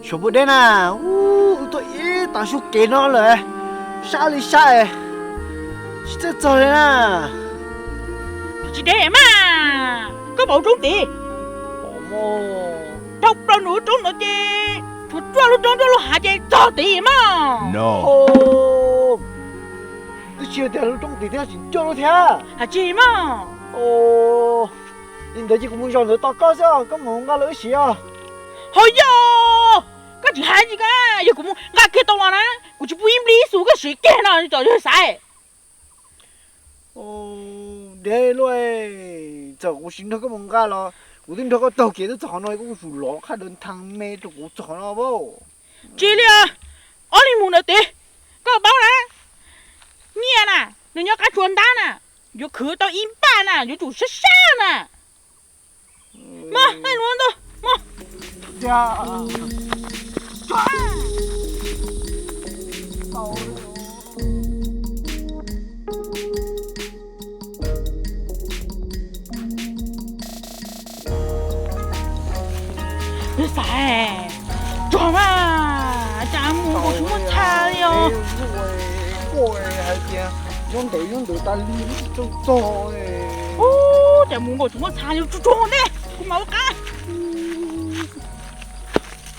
Xyov puas deb na, wb tuaj ib tav su kev no lawm, sab li sab, tsis txawj txog li na. Tsis deb mas, koj pom lub roob tid, dhau plaws nram lub roob no ces tshuav tsuaj lub roob nrog lub hav ces txog tid mas. Twb tsis tias lub roob tid thiab tsis ncaj lub thiab. Hais tsis mas. Li ntawd ces kuv mus zaum ntawd tos koj xwb os, koj mus nqa los wb siv os. Ho yog, koj tsis hais tsis koj, yog kuv mus nqa kiag tau los na, kuv tsis pub ib nplig ib xus koj siv kiag no tso yog xaiv. Deb luaj, txawm kuv tsis nrog koj mus nqa los kuv twb nrog koj taug kev twb txog qhov no, koj kuj tsum lov qhaj daws nthee me rau kuv txog qhov no as. Tsis li os, ob leeg mus ntawd tid, koj paub na, nyiaj na, nws nyob qab tsua ntab na, yuav khwv tau ib npaj na yuav tsum sab sab na. Mog, nej lus ntau, mog. Xaiv, tsuag mas, cas mus nkaus tsis muaj txha li os. Koj hais tias nyob ntawd nyob ntawd tas li tsis txog txog. Ub, cas mus nkaus tsis muaj txha li, tsuag tsuag nej, kuv mam ua qab.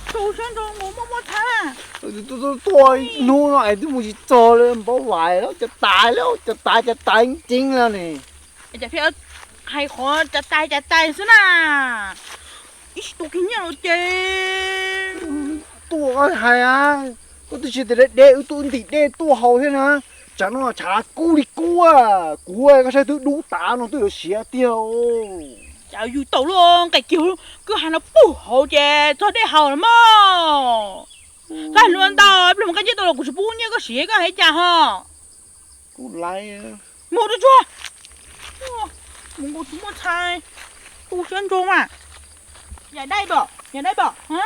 Tsuag siab ntso mus muaj muaj txha. Tuaj hnub no es twb mus tsis txog li, npaum lais lawm, cas tas lawm, cas tas cas tas ceev lawm ne. Cas pheej hais qhov cas tas cas tas xwb na. Ib sij tuaj kiag nyiaj los ces tuaj hais, koj twb tsis tias deb deb, wb tuaj ntim dej tuaj haus thiab na. Tsam no tshav kub li kub, kuv koj saib twb dub tas no twb yuav siav tiag. Cas yus tau luaj nqaij kiag, kwj ha no puag hauv ces txog dej haus lawm mog. Koj hais lus ntau, pliag mus nqa nyiaj tau los kuv tsis pub nyiaj koj siv, koj hais cas ho? Kuv laiv. Mus tsuag tsuag. Mus nkaus tsis muaj txha, tu siab ntso mas. Yam dai bom, yam dai bom, ha?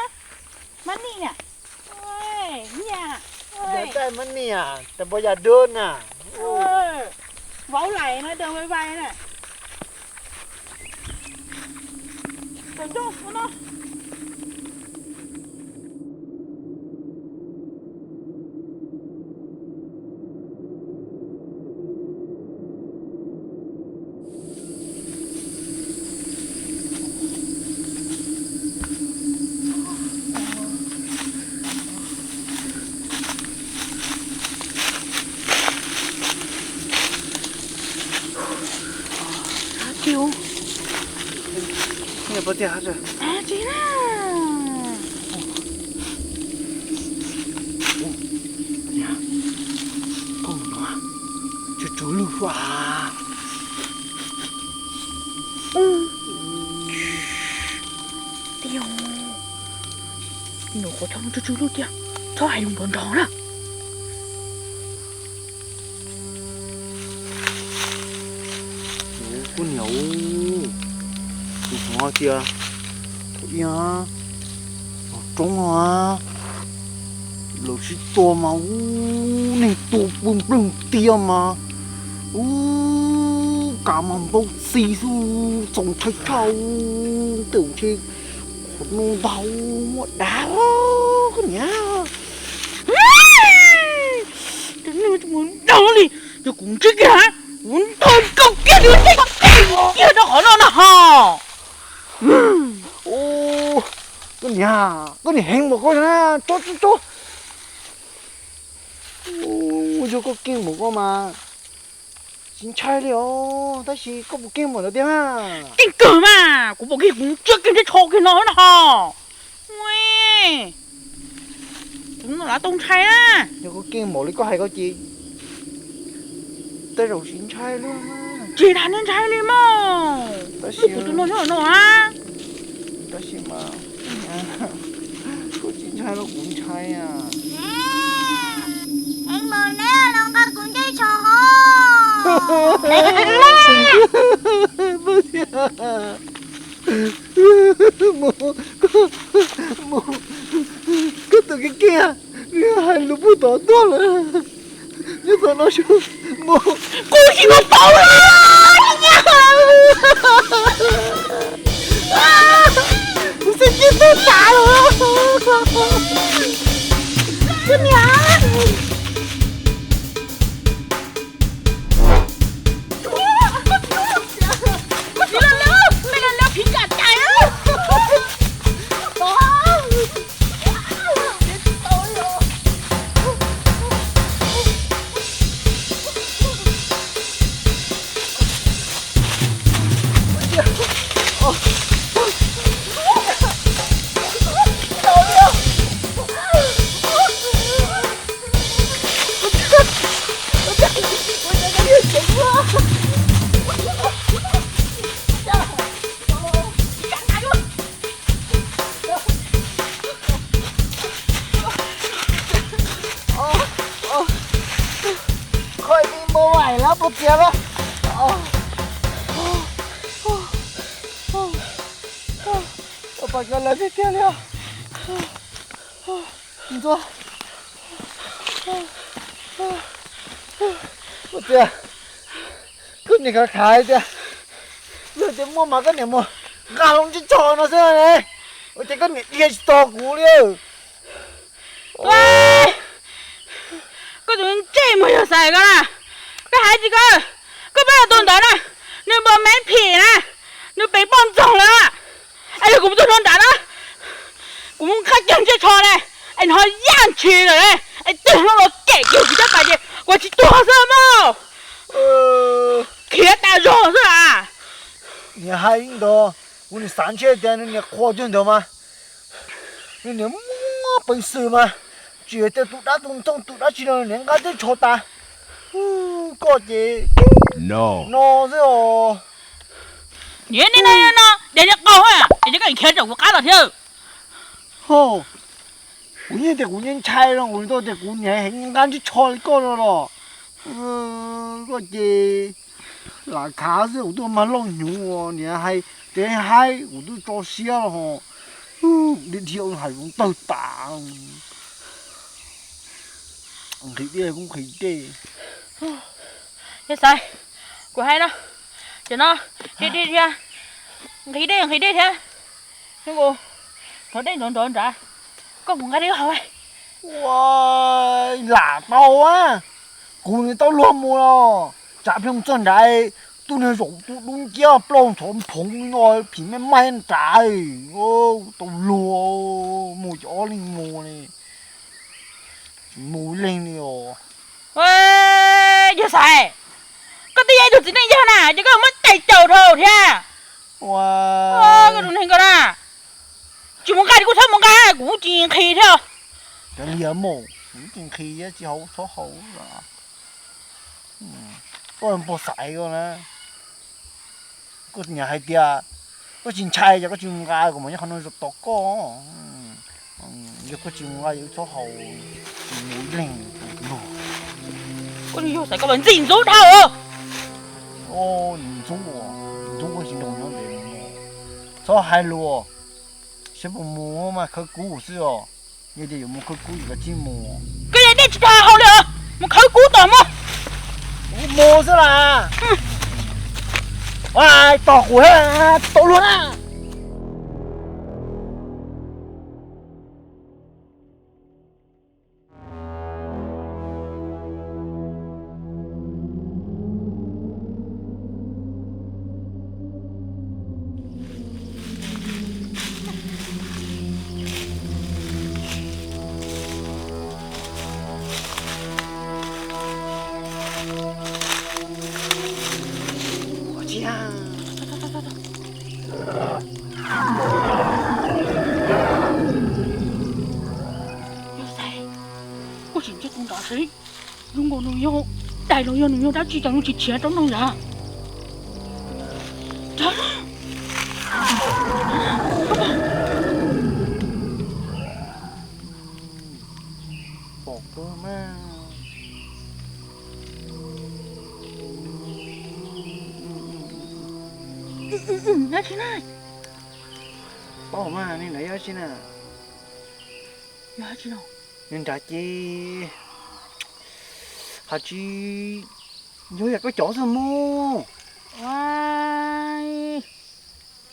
Mab nij, yam dai mab nij, tas npau yam dub na. Vauv lais no daws vai vai na. Tawm ncauj ua no. Tiag, tsis na. Koj mus no, tsw tsw lug a. Tiag, nyuam qhuav txhob mus tsw tsw lug tiag, txhob hais lus nrov nrov na. Kuv niam, kuv hnov tias thaum ub tom roob no lawv sib tua mas ub, neeg tua pw nplog tiag mas ub, kav mas npau txi xwb, txaus ntshai tshaj. Tej zaum ntshe qhov no ntag, muaj dav koj niam. Tus neeg tsis mus nrog li, yog kuv ntsib kiag, kuv nrog koj kiag, kuv nrog koj kiag rau qhov no na ho. Koj niam, koj niam heev npaum koj na, tso tso tso. Ua yog koj keej npaum koj mas tsis ntshai li os, tab sis koj puas keej npaum ntawd tiag na? Keej kawg mas, kuv puas keej, kuv ntsia keej thiab tsho kiag no na ho. Tus no lav tau ntshai na. Yog koj keej npaum li koj hais koj ces tej zaum tsis ntshai li. Tsis tas neb ntshai li mog. Tab sis tus no nyob no a. Tab sis mas kuv tsis ntshai los kuv ntshai a. Heev npaum neb los nqa kuv ncej tsho ho. Mus, mus, koj tus keej keej, nws hais lus puag tom tuaj lawm. Nyob tom no, mus, kuv tsis mus tau lawm. Tsis tau tas los. Koj niam. Qhov me npau vaim lab puas txiav lawm. Ua pas koj lawv tiag tiag li os. Ntxuav. Ua tias koj niam khav khav tias, yog tias muaj mas koj niam mus nqa hlo ntsej tsho no xwb ne. Ua cas koj niam dhia tsis tos kuv li. Koj tus ntsej muag yog xaiv koj na. Koj hais tsis koj, koj pab tus ntawd na, nws npau me phim na, nws peev poj ntxoog lawm. Es yog kuv mus txog nrad na, kuv mus qab kiag ntsej tsho ne, es nws ho yaj ntshis lawm ne, es tig hlo los cem kiag kuv caj pas ces kuv tsis tuag xwb mog. Khiav tas zog xwb a. Niam hais li ntawd, kuv niam xav ntshe tias nws niam qhuas cuag ntawd mas, nws niam muaj peev xwm mas, tsis yog tias tus dab tus ntxoog tus dab tsi no nws niam nqa ntsej tsho tas. Koj ces no xwb os. Niam, no, no, no, des li qaug, es koj khiav rau kuv qab los thiab. Ho, kuv yeej tias kuv yeej ntshai no, kuv tau tias kuv niam heev nqa ntsej tsho li koj no los. Koj ces lam khav xwb, kuv twb mag looj hnyuv niam hais, ces hais kuv twb tso siab los ho. Dhia dhia hais zoov tawg tas. Nqhis dej kuj nqhis dej. Yog xaiv, kuv hais no, cov no, dhia dhia dhia, nqhis dej nqhis dej thiab. Hnov dej nrov nrov nrad, koj mus nqa dej haus. Ua, lam tau a, kuv nws tau luag mus los, tsam pliag mus txog nrad, tub niag zaum tub dub nciab plaub ntxhov phoov no, phim me maib nrad, tau luag, mus cov ob leeg mus li, tsis mus ib leeg li os. Yog xaiv, koj twb yog ib tug txiv neej yawg na, ces koj muab cais caum dhau thiab. Koj tus neeg ko na, tsis mus nqa ces kuj txhob mus nqa, kuv tsis nqhis thiab. Cov liam mus, kuv tsis nqhis thiab, tsis haus txhob haus. Koj puas xaiv koj na? Koj niam hais tias koj tsis ntshai ces koj tsis mus nqa, kuv mam nyob qhov no zov tos koj. Yog koj tsis mus nqa ces wb txhob haus, tsis mus ib leeg. Koj yog xaiv koj los ntxim ntxub dhau. Ntxub, ntxub koj tsis nrog nyob ntev. Txhob hais lus, saib puas mus mas khawb kub xwb os. Yog tias yuav mus khawb kub ces koj cia li mus. Koj yeej dej tsis tau haus li os, mus khawb kub tom mus. Mus xwb las. Tos kuv thiab, tau luag na. Yog xaiv, koj sim ntsib tus ntawd seb zoo nkaus nws yog dais los yog nws yog dab tsi cas nws tsis khiav rau nws ntag. Pom kawg mas. Dab tsi na? Pom mas, nws nrad yog dab tsi na? Yog dab tsi no? Nws nrad ces hais tsis yog yam koj cov xwb mus.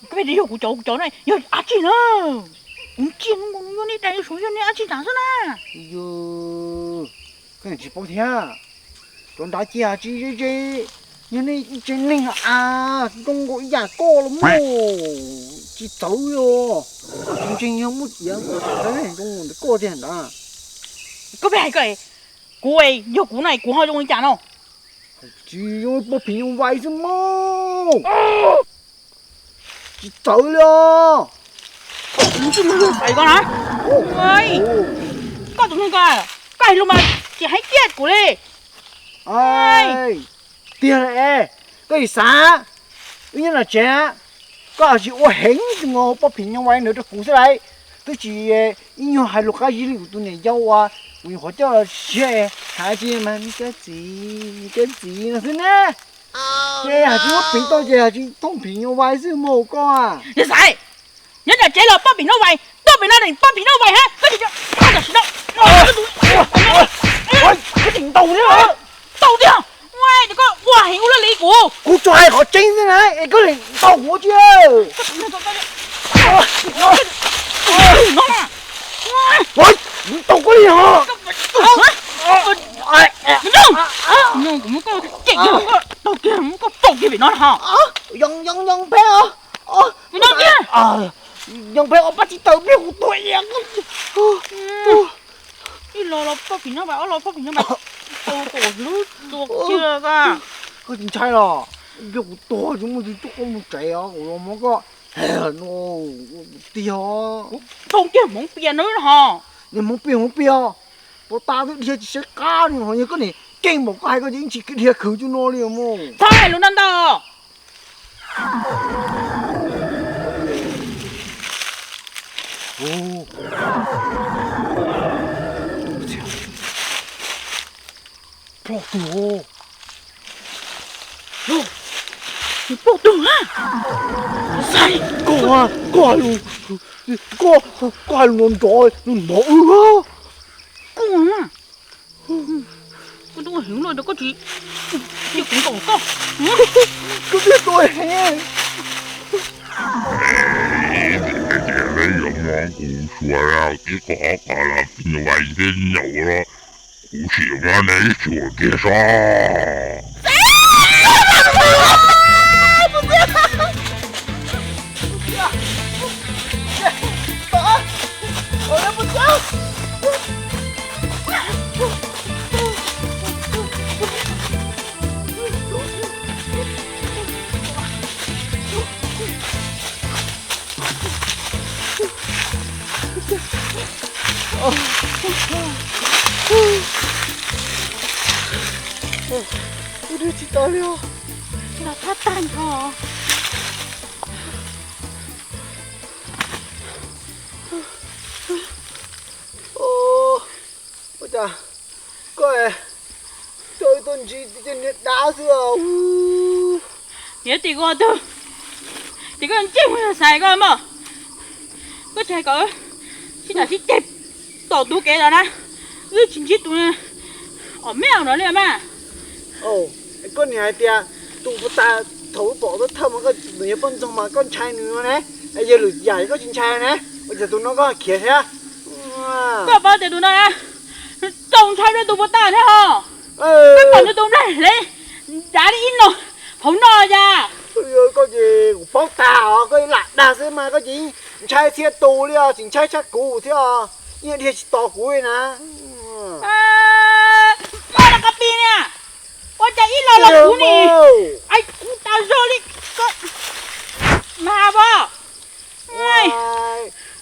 Koj pheej yog kuv cov, kuv cov no yog dab tsi na? Kuv ntsia zoo nkaus yog nej dag, yog suav yog nej dab tsi nrad xwb na. Yog, koj tsis paub thiab. Cov nrad ces tsis ze ze, yog nej ib tsev neeg a, zoo nkaus ib yam koj los mas tsis txawv li os. Koj tsis ntseeg yog muaj iav zoo nkaus ntawm koj tiag nrad. Koj pheej hais koj, kuv, yog kuv na kuv ho zoo li cas no? Tsis zoo, poj phim nyuj vais xwb mas. Tsis txawv li os. Koj tus neeg ko, koj hais lus mas tsis hais kiag kuv li. Tiag li, koj tsis xav, wb nyob nram tsev, koj tsis ua heev tus poj phim nyuj vais ntawd rau kuv xwb lauj. Twb tsis ib nyuag hais lus qab zib li kuv tus niam yau uas kuv nyuam qhuav coj los siab, hais tsis mas me kab txiv, me kab txiv no xwb ne. Ces hais tsis muab piv tau ces hais tsis thooj phim nyuj vais xwb mas koj. Yog xaiv, nyob nram tsev los poj phim nyuj vais, tuaj pem no poj phim nyuj vais hab, koj tsis, tam sim no, koj tsis ntaus thiab, ntaus tiag, koj ua heev ua luaj li kuv. Kuv tsuas hais qhov tseeb xwb na, es koj ntaus kuv tsi. Ntaus koj li os. Kuv muab koj cem, muab koj tau kiag, muab koj faus kiag pem no ho. Yoo, yoo, yoo peb os. Kuv ntaus kiag. Yoo peb os, pab tsis tawm peb kuv tuag ia. Ib los los poj phim nyuj vais, ob los poj phim nyuj vais, tau kom hlub tua kiag koj. Koj tsis ntshai los? Peb kuv tuag tsis muaj tus tuaj koj mus tsev os, kuv los muab koj no tiag. Kuv thoo kiag hmoov pias no ho. Niag hmoov pias hmoov pias, pov tas twb dhia tsis saib qab li ho, yog koj niam keej npaum koj hais koj ces ib ntsis dhia khwv cuag no li mus. Txhob hais lus ntau ntau. Ploj tug, ploj tug na. Koj, koj hais lus, koj, koj hais lus nrov nrov wb. Koj, koj twb ua heev lawm koj tsis, kuv ntaus koj. Koj twb tua heev. Ces peb yuav muab kuv suav tib qho ob qho los phim nyuj vais thiab nyaum los, kuv sim muab nej ib txhua kiag sob. Ua dwb tsis tau li os, los thab tag nrho. Ua cas koj coj wb tuaj ntsib tej niag dab xwb os? Niam tim ko twg, ces koj ntsej muag yog xaiv koj mog. Koj tsis hais kom sib nram sib ceg tom tus kev los na, wb tsis ntsib tus os me no li mas. Koj niam hais tias tus puag ta thaum wb pom tus thawj mas koj nws yog poj ntxoog mas koj ntshai nws no ne, yog lwm yam koj tsis ntshai ne, ua cas tus no koj khiav thiab? Koj paub tias tus no txaus ntshai dua tus puag ta thiab ho. Koj pom nws tus nplaig hle dav li ib no hauv no cas. Koj ces kuv paub tag os, koj lam dag xwb mas koj ces ntshai txhia tus li os, tsis ntshai tshaj kuv thiab os, yeej dhia tsis tos kuv li na. Maj la qas pis niag, ua cas ib los los kuv ni, kuv tas zog li. Mas pom,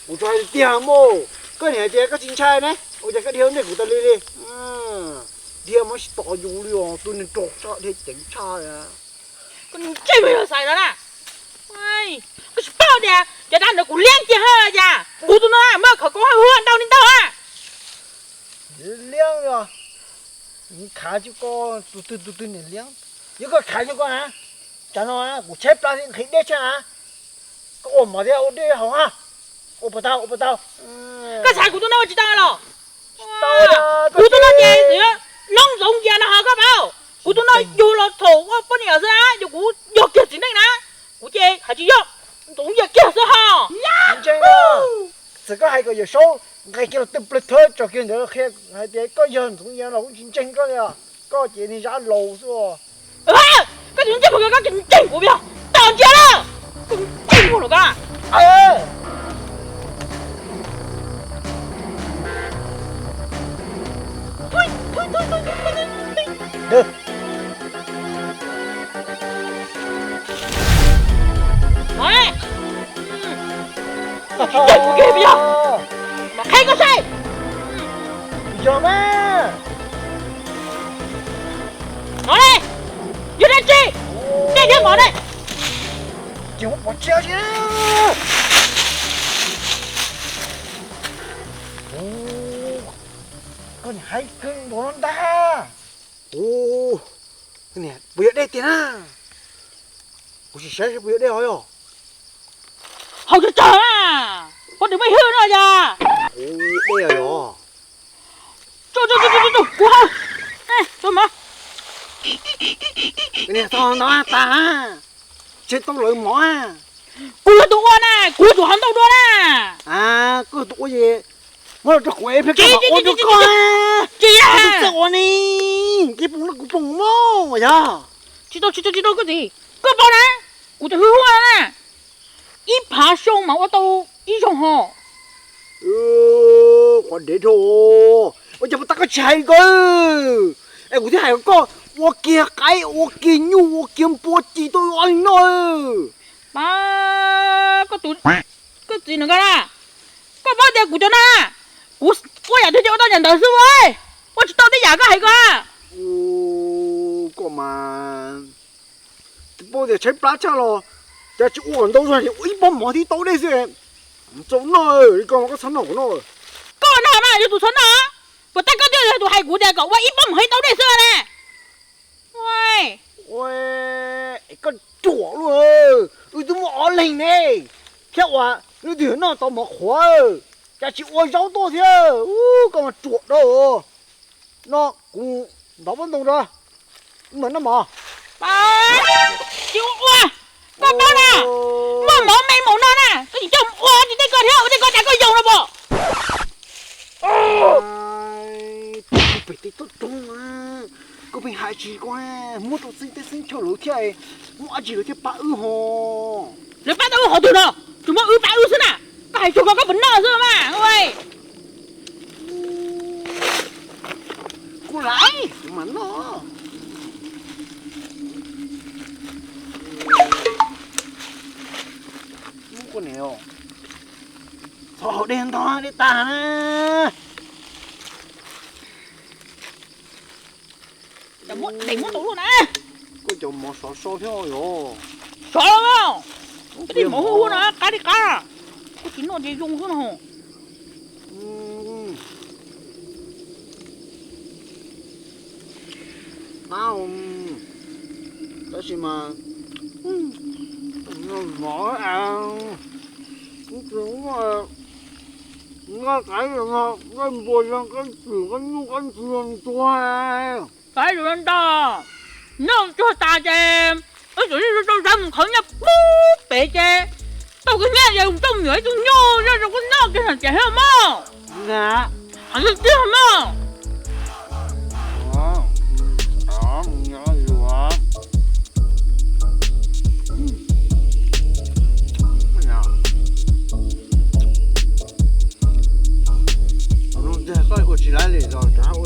kuv tsuas hais tiag mas, koj niam hais tias koj tsis ntshai ne, ua cas koj dhia ua ntej kuv tas li li. Dhia mas tsis tos yus li os, tus niag rog tshaj dhia ceev tshaj. Koj ntsej muag yog xaiv no na. Koj tsis paub tias cov dab ntawd kuv liab kiag ha cas, kuv tus no muaj khawv koob haj huam ntau li ntau a. Liab os, khav tsis ko, tus twg tus twg niam liab. Yog koj khav tsis ko na, tsam no kuv tshaib plab thiab nqhis dej tshaj na. Koj ua mov thiab ua dej haus ha. Ua puas tau, ua puas tau? Koj xaiv kuv tus no ua tsis tau los? Kuv tus no ces loob zoov nkias no ho koj paub. Kuv tus no yug los thaum ua poj niam xwb na, yog kuv yog kiag txiv neej na, kuv ces hais tsis yog. Ntxoov Yias kiag xwb ho. Tsis ntseeg, txawm koj hais kom Yawm Saub nqis kiag los twb plaws thawb tso kiag ntawd qhia hais tias koj yog Ntxoov Yias los kuv tsis ntseeg koj li os. Koj ces niag zab laus xwb os. Koj tsis ntseeg kuv, koj tsis ntseeg kuv yog tau ntsia na. Koj ntseeg kuv los koj. Ntseeg kuv kiag puas yog? Mas qhia koj saib. Yog mas. Hnov ne, yog dab tsi? Dej thiab mov ne. Ces muab pov tseg si. Koj niam haib kawg nkaus no ntag. Ua, puas yog dej tiag na? Kuv sim saib seb puas yog dej os yog. Haus tsawg tsawg na, pov twg muaj hwj no yog. Dej os yog. Kuv haus. Niag txog no tag, tseg tau lawv mov. Kuv yog tus ua na, kuv yuav tsum haus ntau dua na. Koj tus ua ces muab los rau kuv es pliag koj mam ua rau koj. Tsis yog, kuv txawj ua ne, koj poob no kuv poob mog yog. Tsis tau tsis tau tsis tau koj txiv, koj paub na, kuv cov hwj huaj na, ib phav xyoo mas ua tau ib zaug ho. Qhov dev dhau, ua cas puas tag koj tsis hais ko? Es kuv thiaj hais kom koj ua kiag qaib ua kiag nyuj ua kiag npua ci tuaj ua li no. Koj tus, koj txiv nws ko na, koj paub tias kuv cov no na, kuv ua yam twg ces ua tau yam ntawd xwb ua, ua tsis tau tej yam koj hais ko. Koj mas paub tias tshaib plab tshaj los cas tsis ua kom ntau zog li ua ib pob mov thiab tau dej xwb. Txaus noj li ko mas koj txhob noj kuv no. Koj no mas yog tus txhob noj, puas tag koj thiaj yog tus hais kuv tias kom ua ib pob mov thiab tau dej xwb ne. Koj ruam luaj, wb twb muaj ob leeg ne, thiab ua leej twg noj tau mov qhuav, cas tsis ua zaub tuaj thiab. Koj mas ruam dab. No kuv ntov pob ntoo rau, wb mam noj mov. Tsis ua, koj paub na, muaj mov me mus no na koj tsis coj mus ua tsis tej ko thiab ua tej ko cas koj yoo no pom. Pem tej toj roob, koj pheej hais tsis ko, muab rau txeeb teb xeeb chaw lawv thiaj muaj dab tsi lawv thiaj pab wb ho. Lawv pab tau wb qhov twg no, tsuas muab wb pab wb xwb na. Koj hais tsuag ko koj puas noj xwb mas. Kuv laiv kuv mam noj. Txhob haus dej ntog dej tag na. Cas muab dej muab tau luaj na. Koj cov mov sov so thiab yog. Sov los, koj tej mov hu hu no qab li qab, koj tsis noj ces zoo xwb no. Qab, tab sis mas noj mov, noj qaib, noj npua, noj qab txwm, noj nyuj qab ntxhw ntuag. Qaib tus ntag, noj tsuag tas ces wb tseem rau sab mus qhov nyob pub pem ces tau koj nyob ces tau me nyuam ib tug nyuj nyob rau koj noj kiag hais tias thiab mog. Hais tiag mog. Koj ua tsis laib li los rov